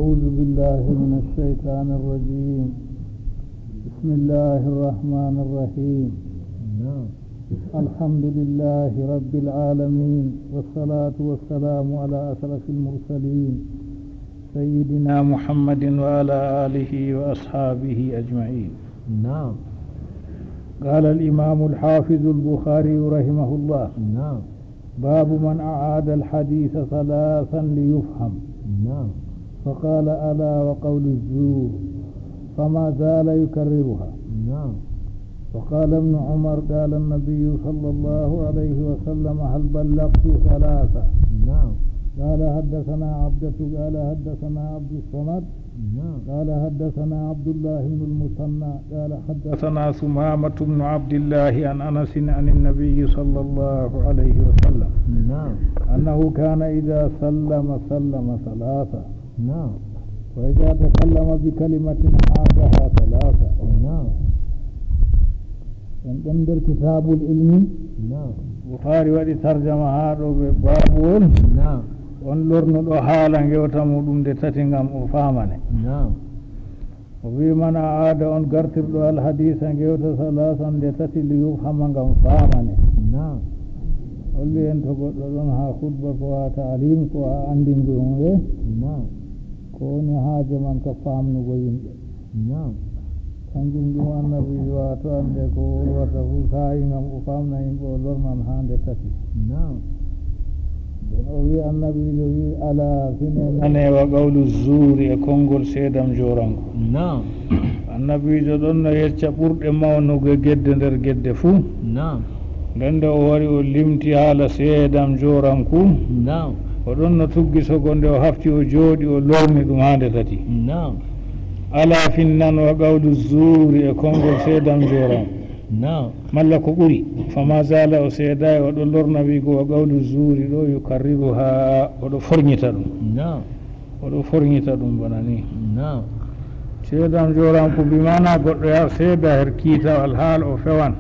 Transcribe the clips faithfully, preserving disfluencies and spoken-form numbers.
أعوذ بالله من الشيطان الرجيم. بسم الله الرحمن الرحيم. نعم. الحمد لله رب العالمين، والصلاة والسلام على أشرف المرسلين سيدنا محمد وعلى آله وأصحابه أجمعين. نعم. قال الإمام الحافظ البخاري رحمه الله: نعم. باب من أعاد الحديث ثلاثا ليفهم. نعم. فقال: ألا وقول الزور، فما زال يكررها. نعم. وقال ابن عمر: قال النبي صلى الله عليه وسلم: هل بلغت؟ ثلاثة. نعم. قال: حدثنا عبدة، قال: حدثنا عبد الصمد، نعم. قال: حدثنا عبد الله بن المثنى، قال: حدثنا ثمامة بن عبد الله عن أنس عن النبي صلى الله عليه وسلم، نعم. أنه كان إذا سلم سلم ثلاثة. نعم. وإذا تكلم بكلمة عادها ثلاثة. نعم. En ɗon nder Kitaabul Ilmi. Naam. Bukhari waɗi tarjama haa ɗo be baabuwol. Naam. On lornuɗo haala ngewta muɗum nde tati ngam o faamane. Naam. O wi: man a'ada, on gartirɗo alhadisa ngewta salaasan nde tati li yufhama ngam faamane. Naam. Holli en to goɗɗo ɗon haa khutba ko haa ta'lim ko haa anndingo yimɓe. Naam. Ko woni haaje man ka faamnugo yimɓe. Naam. Kanjum ɗum annabi wato annde ko wolwata fuu saa'i ngam o faamna yimɓe o lornan haa nde tati. Naam. Nden o wi annabiijo wi: "Ala fine nane wa qawlu zuuri e konngol seedam jooranko." Naam. Annabiijo ɗon no yecca ɓurɗe mawnugo gedde nder gedde fuu. Naam. Nden nde o wari o limti haala seedam jooranku. Naam. O ɗon no tuggi sogo nde o hafti o jooɗi o lorni ɗum haa nde tati. Naam. Ala fin nan wa qawlu zuuri e konngol seedam jooram. Naam. Malla ko ɓuri. Fama zala o seedaay o ɗon lorna wiigo wa qawlu zuuri ɗo yukarriru haa o ɗo forñita ɗum. Naam. O ɗo forñita ɗum bana ni. Naam. Seedam jooram ko bi maana goɗɗo yar seeda her kiitawal haal o fewan.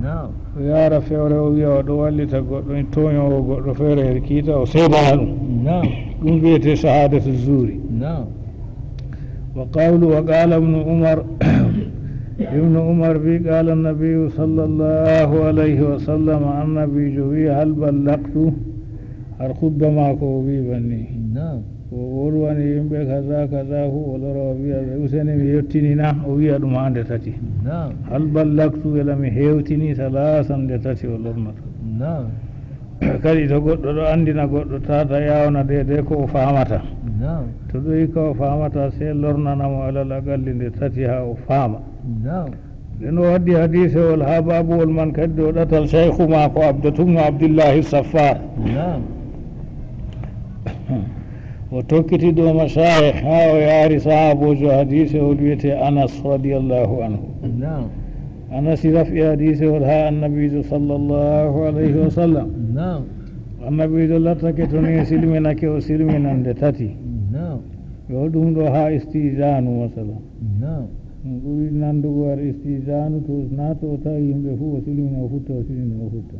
Naam. O yaara fewre o wiya o ɗo wallita goɗɗo tooñoowo goɗɗo feere her kiita o seedana ɗum. Naam. Ɗum wiyetee sahaadatu zuuri. Naam. Wa qawlu wa qaala ibnu Umar. Ibnu Umar wi qaala annabiyu sallallahu alayhi wa sallam, annabiijo wi hal ballaqtu, har khutba maako o wi banni. Naam. O wolwani yimɓe kaza kaza fu o lora o wiya ɓe useni mi yettini na o wiya ɗum haa nde tati. Naam. Hal ballaqtu ela mi hewtini salaasan nde tati o lornata. Naam. Kadi to goɗɗo ɗo anndina goɗɗo tata yawna deede ko o faamata. Naam. To ɗo hikka o faamata sey lornana mo alal aqalli nde tati haa o faama. Naam. Nden o waddi hadiisewol haa baabuwol man kadi dow ɗatal shaykhu maako Abdatu bnu Abdillahi Saffar. Naam. O tokkiti dow mashaayikh haa o yaari sahaaboojo hadiisewol wiyetee Anas radiyallahu anhu. Naam. Anas raf'i hadiisewol haa annabiijo sallallahu alayhi wa sallam. Naam. Annabiijo lattake to ni silminake o silminan nde tati. Naam. Yo ɗum ɗo haa istiizaanu masala. Naam. Ɗum ɓuri nanndugo war istiizaanu to na to o tawi yimɓe fuu o silmina o futta o silmina o futta.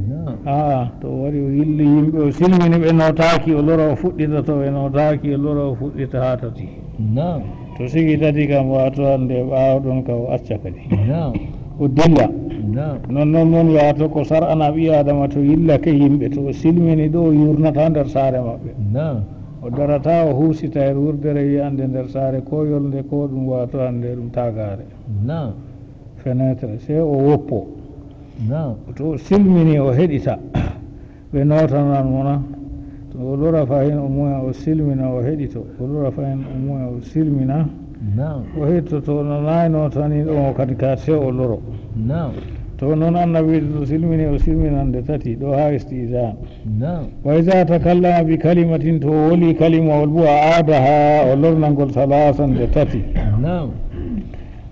Naam. Aa to o wari o yilli yimɓe o silmini ɓe nootaaki o lora o fuɗɗita to ɓe nootaaki o lora o fuɗɗita haa tati. Naam. To sigi tati kam waato hannde ɓaawo ɗon ka o acca kadi. Naam. O dilla. Naam. Non non non waato ko sar'ana ɓii aadama to yillake yimɓe to o silmini ɗo o yurnata nder saare maɓɓe. Naam. O darata o huusita e wurdere wiyande nder saare ko yolnde ko ɗum waato hannde ɗum tagaare. Naam. Fenetre sey o woppo. Naam. To o silmini o heɗita ɓe nootanan mo na. To o lora fahin o muya o silmina o heɗito o lora fahin o muya o silmina. Naam. O heɗito to o nanayi nootani ɗon o kadi ka sey o loro. Naam. To non annabiijo to silmini o silminande tati ɗo haa istiizaanu. Naam. Wa iza takallama bi kalimatin to o woli kalimawol bo a aadaha o lornangol salaasan nde tati. Naam.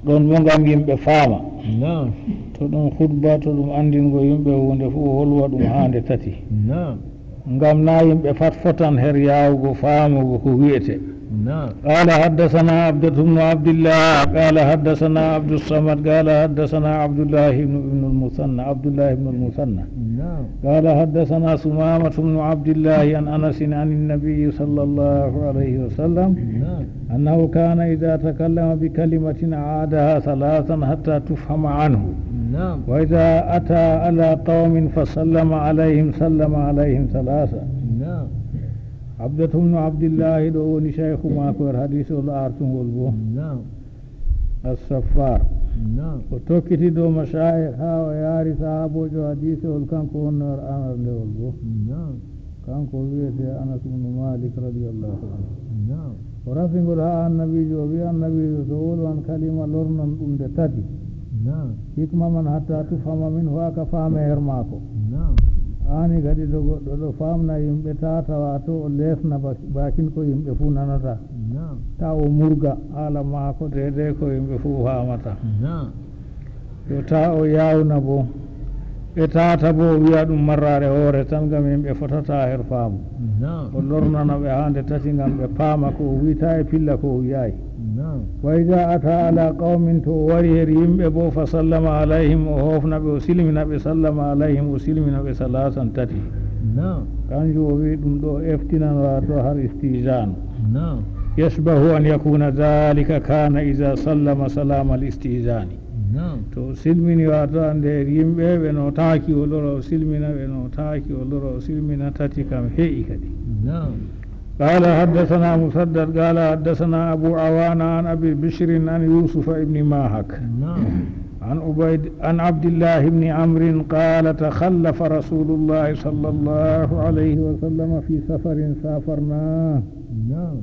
Ɗon bo ngam yimɓe faama. Naam. To ɗum khutba to ɗum anndingo yimɓe huunde fuu o holwa ɗum haa nde tati. Naam. Ngam na yimɓe fat fotan her yaawugo faamugo ko wi'etee. نعم. قال حدثنا عبدة بن عبد الله قال حدثنا عبد الصمد قال حدثنا عبد الله بن، بن المثنى، عبد الله بن المثنى. نعم. قال حدثنا ثمامة بن عبد الله عن أنس عن النبي صلى الله عليه وسلم نعم. أنه كان إذا تكلم بكلمة أعادها ثلاثا حتى تفهم عنه. نعم. وإذا أتى على قوم فسلم عليهم سلم عليهم ثلاثا. نعم. Abdatu bnu Abdillahi ɗo woni shaykhu maako, er hadiisewol artungol bo. Naam. As-Saffar. Naam. O tokkiti dow mashaayikh haa o yaari sahaaboojo hadiisewol, kanko wonno er arandewol bo. Naam. Kanko wiyetee Anas bnu Malik radiyallahu anhu. Naam. O rafi ngol haa Annabiijo, o wi'i Annabiijo, to wolwan kalima lornon ɗum nde tati. Naam. Hikma man hatta tufhama minhu, haa ka faame her maako. Naam. Haani kadi to goɗɗo ɗo faamna yimɓe, taata, waato o leesna ba-, baakin ko yimɓe fuu nanata. Naam. Taa o murga haala maako deydey ko yimɓe fuu faamata. Naam. Yo taa o yaawna bo. Ɓe taata bo o wi'a ɗum marraare hoore tan, ngam yimɓe fotataa her faamu. Naam. O lornana ɓe haa nde tati ngam ɓe paama ko o wi'i, taa ɓe pilla ko o wi'aay. Naam. Wa iza ata ala qawmin, to o wari her yimɓe bo, fa sallama alayhim, o hoofna ɓe, o silmina ɓe, sallama alayhim, o silmina ɓe, salaasan, tati. Naam. Kanjum o wi'i ɗum ɗo eftinan, waato har istizanu. Naam. Yashbahu an yakuna dhalika kana iza sallama salama al istizani. Naam. To o silmini, waato hande yimɓe ɓe nootaaki, o lora o silmina, ɓe nootaaki, o lora o silmina, tati kam he'i kadi. Naam. قال حدثنا مسدد قال حدثنا أبو عوانة عن أبي بشر عن يوسف بن ماهك. Naam. عن عبيد، عن عبد الله بن عمرو قال تخلف رسول الله صلى الله عليه وسلم في سفر سافرناه. Naam.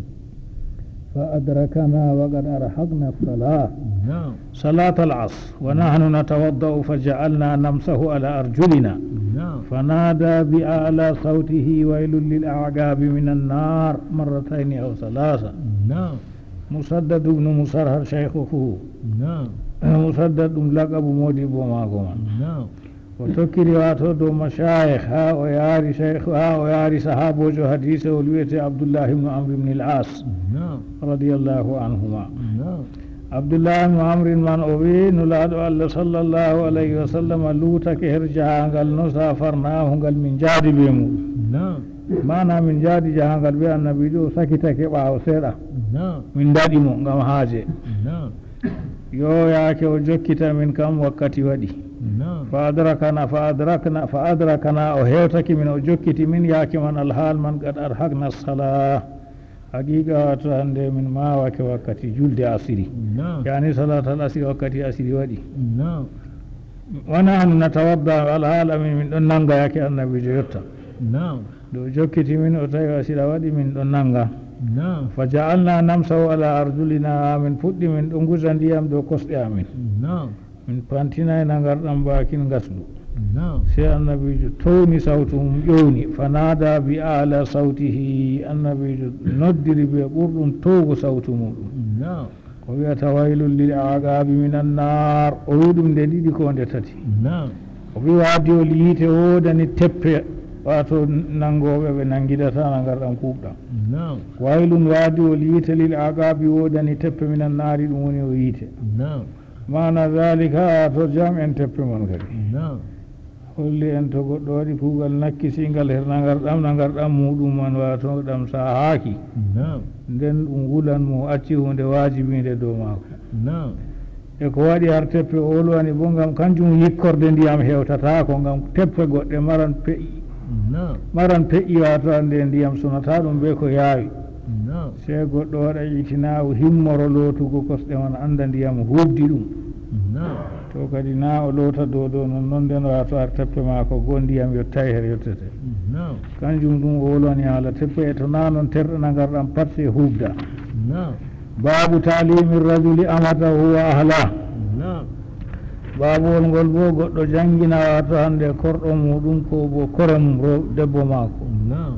فأدركنا وقد أرهقنا الصلاة. نعم. صلاة العصر، ونحن نتوضأ فجعلنا نمسح على أرجلنا. نعم. فنادى بأعلى صوته: "ويل للأعقاب من النار"، مرتين أو ثلاثا. نعم. مسدد بن مسرهد شيخه. نعم. مسدد ɗum laqabu moodibbo maako man. Naam. O tokkiri waato dow mashaayikh, haa o yaari shaykh, haa o yaari sahaaboojo hadiisewol wi'etee Abdullah ibn Amr ibn al-As, Naam. Radiyallahu anhuma. Naam. Abdullah ibn Amr man o wi'i, Nulaaɗo Allah sallallahu alayhi wa sallam luutake her jahaangal no safarnaahu ngal min njaadi bee muuɗum. Naam. Maana min njaadi jahaangal bee Annabiijo, o sakitake ɓaawo seeɗa. Naam. Min ndaɗi mo ngam haaje. Naam. Yo yaake o jokkita min kam wakkati waɗi. Naam. Fa adrakana, fa adrakna, fa adrakana, o hewtaki min, o jokkiti min yaake man alhaal man qad arhaqna as-salah. Haqiiqa waato hande min maawake wakkati julde asiri. Naam. Yani salatal asiri, wakkati asiri waɗi. Naam. Wa nahnu natawadda, alhaal amin min ɗon nanga yaake Annabiijo yotta. Naam. Nde o jokkiti min, o tawi asira waɗi, min ɗon nanga. Naam. Fa ja'alna namsahu ala arjulina, min puɗɗi min ɗon nguja ndiyam dow kosɗe amin. Naam. Min pantinay nangarɗam baakin ngasndu. Naam. Sey Annabiijo towni sawtu mum ƴowni, fa naada bi ala sawtihi, Annabiijo noddiri bee ɓurɗum towgo sawtu muuɗum. Naam. O wi'ata, "Waylun lil a'qaabi minan naar." O wi'i ɗum nde ɗiɗi koo nde tati. Naam. O wi'i, "Waadiwol yiite woodani teppe, waato nanngooɓe ɓe nanngidataa nangarɗam kuuɓɗam." Naam. "Waylun, waadiwol yiite, lil a'qaabi, woodani teppe, minan naari, ɗum woni o yiite." Naam. Maana zaalika, to jam'en teppe man kadi. Naam. Holli en to goɗɗo waɗi kuugal nakkisingal her nangarɗam, nangarɗam muuɗum man, waato ɗam saahaaki. Naam. Nden ɗum wulan mo, o acci huunde waajibiinde dow maako. Naam. E ko waɗi har teppe o wolwani bo, ngam kanjum yikkorde ndiyam hewtataako, ngam teppe goɗɗe maran pe'i. Naam. Maran pe'i, waato hande ndiyam sunata ɗum be ko yaawi. Naam. Sey goɗɗo waɗa itinaawu, himmoro lootugo kosɗe man, anda ndiyam huubdi ɗum. Naam. To kadi naa o loota dow ɗo non, non nden waato har teppe maako goo ndiyam yottay her yottete. Naam. Kanjum ɗum o wolwani haala teppe, e to naa non terɗe nangarɗam pat sey huubda. Naam. Baabu ta'limi rajuli amatahu wa ahlah. Naam. Baabowol ngol boo goɗɗo janngina waato hande korɗo muuɗum koo boo kore mum, rew-, debbo maako. Naam.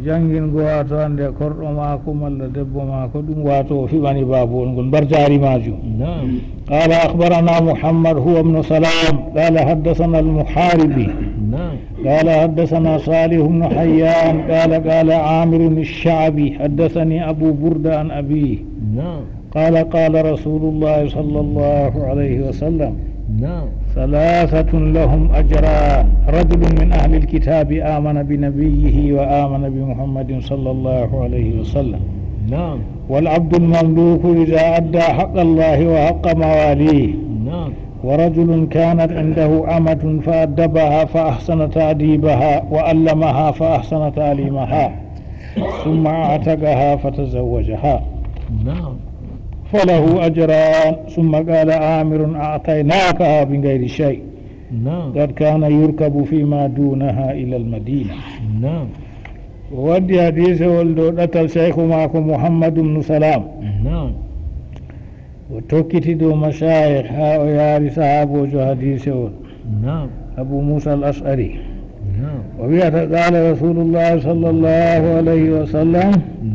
Janngin ngo waato hande korɗo maako malla debbo maako, ɗum waato o fiɓani baabowol ngol mbarjaari maajum. Naam. Qaala akhbarana Muhammad huwa ibnu Salaam, qaala haddathana al-Muharibi. Naam. قال حدثنا صالح بن حيان قال قال عامر الشعبي حدثني أبو بردة عن أبيه نعم. قال قال رسول الله صلى الله عليه وسلم نعم. ثلاثة لهم أجران، رجل من أهل الكتاب آمن بنبيه وآمن بمحمد صلى الله عليه وسلم نعم. والعبد المملوك إذا أدى حق الله وحق مواليه نعم. ورجل كانت عنده أمة فأدبها فأحسن تأديبها وعلمها فأحسن تعليمها ثم أعتقها فتزوجها نعم. فله أجران. ثم قال عامر أعطيناكها بغير شيء نعم. قد كان يركب فيما دونها إلى المدينة نعم. O waddi hadiisewol dow ɗatal shaykhu maako Muhammad ibn Salam. Naam. O tokkiti dow mashaayikh haa o yaari sahaaboojo hadiisewol. Naam. Abu Muusa al-Ash'ari. Naam. O wi'ata, qaala Rasuulullaahi sallallaahu alayhi wa sallam.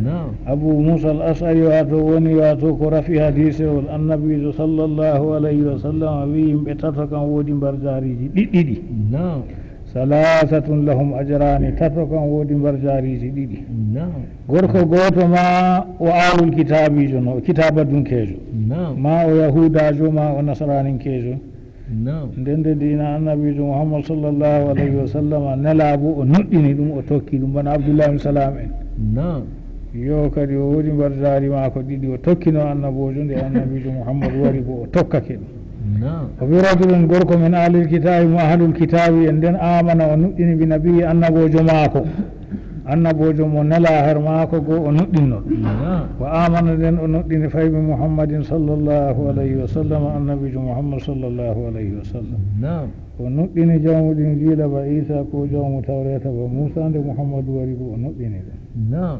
Naam. Abu Muusa al-Ash'ari waato woni waato ko rafi hadiisewol Annabiijo sallallaahu alayhi wa sallam wi'i yimɓe tato kam woodi mbarjaariiji ɗiɗɗiɗi. Naam. Salaasatun lahum ajraani, tato kam woodi mbarjaariiji ɗiɗi. Naam. Gorko gooto ma o aalul kitaabiijo no, kitaabadunkeejo. Naam. Ma o yahuudaajo, ma o nasaraaninkeejo. Naam. Nden de diina Annabiijo Muhammad sallallaahu alayhi wa sallam nelaa bo o nuɗɗini ɗum, o tokki ɗum, bana Abdullahi ibn Salam en. Naam. Yo kadi o woodi mbarjaari maako ɗiɗi, o tokkino Annaboojo nde Annabiijo Muhammad wari bo o tokkake ɗum. Naam. O wi rajulun gorko min ahlil kitaabi mo ahlul kitaabi en nden amana o nuɗɗini bi nabii Annaboojo maako. Annaboojo mo nelaa her maako goo o nuɗɗinno ɗum. Naam. Wa amana nden o nuɗɗini fay bi Muhammadin sallallaahu alayhi wa sallam, Annabiijo Muhammad sallallaahu alayhi wa sallam. Naam. O nuɗɗini jawmu ɗin jiila ba Iisa ko jawmu Tawreeta ba Muusa nde Muhammadu wari bo o nuɗɗini ɗum. Naam.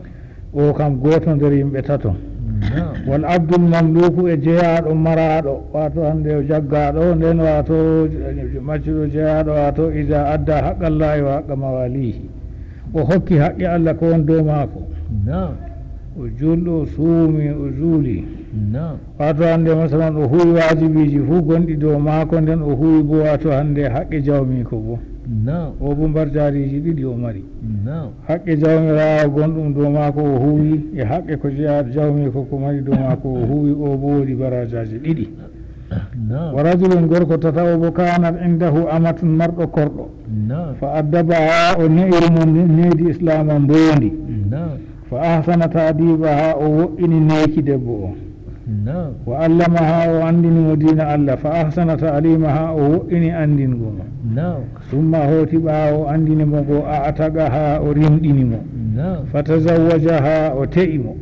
O kam gooto nder yimɓe tato. Naam. Wal abdul mamluku e jeyaaɗo maraaɗo, waato hannde o jaggaaɗo, nden waato maccuɗo jeyaaɗo, waato iza adda haqqallaahi wa haqqa mawalihi. O hokki haqqe Allah ko won dow maako. Naam. O julɗo, o suumi, o juuli. Naam. Waato hannde masalan o huwi waajibiiji fuu gonɗi dow maako, nden o huwi bo waato hannde haqqe jawmiiko bo. Naam. O bo mbarjaariiji ɗiɗi o mari. Naam. Haqqe Jawmiraawo gonɗum dow maako o huwi, e haqqe ko jeyaa jawmiiko ko mari dow maako o huwi, o bo woodi barajaaji ɗiɗi. Naam. Wa rajulun gorko tatawo bo kanat indahu amatun marɗo korɗo. Naam. Fa addabaha o ne'iri mo ne-, needi Islaama mboondi. Naam. Fa ahsana ta'dibaha o wo'ini neeki debbo o. Naam. Wa allamaha o anndini mo diina Allah. Fa ahsana ta'limaha o wo'ini anndingo mo. Naam. Summa hooti ɓaawo o anndini mo go a ataqaha o rimɗini mo. Naam. Fa tazawwajaha o te'i mo.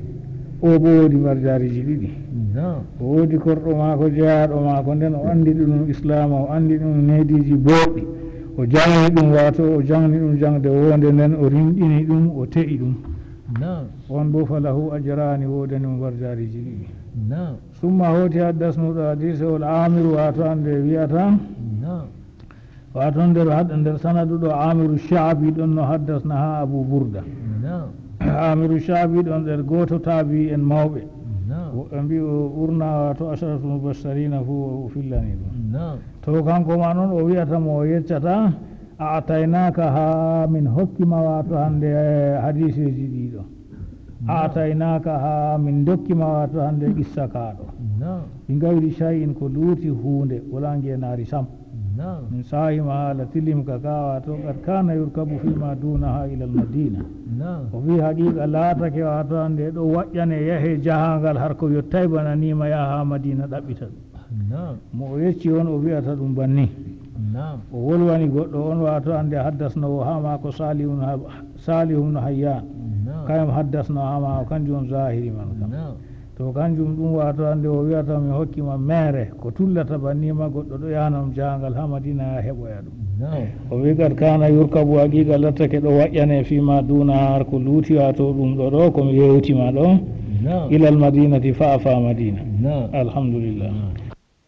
O bo woodi mbarjaariji ɗiɗi. Naam. O woodi korɗo maako jeyaaɗo maako nden o anndi ɗum Islaama, o anndi ɗum neediiji booɗɗi. O jangni ɗum waato o jangni ɗum jangde woonde nden o rimɗini ɗum o te'i ɗum. Naam. On bo falahu ajraani woodani mo mbarjaariji ɗiɗi. Naam. Summa hooti haddasnuɗo hadiisewol Aamiru waato hannde wi'ata. Naam. Waato nder had-, nder sanadu ɗo Aamiru Sha'bi ɗon no haddasna haa Abu Burda. Naam. Aamiru Sha'bi ɗon nder gooto taabi'i en mawɓe. Naam. Woɓɓe mbi'i o ɓurna waato asharatul mubashshirina fuu o fillani ɗum. Naam. To kanko ma non o wi'ata mo o yeccata, a ataynaka haa min hokki ma waato hannde hadiiseeji ɗiɗo. Naam. A ataynaka haa min dokki ma waato hannde qissa kaaɗo. Naam. Bi gayri shay'in ko luuti huunde, walaa ngeenaari sam. Naam. Min saahi ma haala tilimka ka waato qad kaana yurkabu fii ma duunaha ilal Madiina. Naam. O wi'i haqiiqa laatake waato hannde ɗo waƴƴane yahe jahaangal har ko yottay bana nii ma yaha haa Madiina ɗaɓɓita ɗum. Naam. Mo o yecci on o wi'ata ɗum banni. Naam. O wolwani goɗɗo on waato hannde haddasnoowo haa maako Saalihun ha-, Saalihun Hayyaan. Naam. Kayam haddasno haa maako kanjum on zaahiri man kam. Naam. To kanjum ɗum waato hannde o wi'ata mi hokki ma meere ko tullata banni ma goɗɗo ɗo yahana ɗum jahaangal haa Madiina yaa heɓoya ɗum. Naam. O wi'i qad kaana yurkabu haqiiqa lattake ɗo waƴƴane fii ma duunaha har ko luuti waato ɗum ɗo ɗo ko mi yewti ma ɗo. Naam. Ilal Madiinati fa'a faa Madiina. Naam. Alhamdulillah. Naam.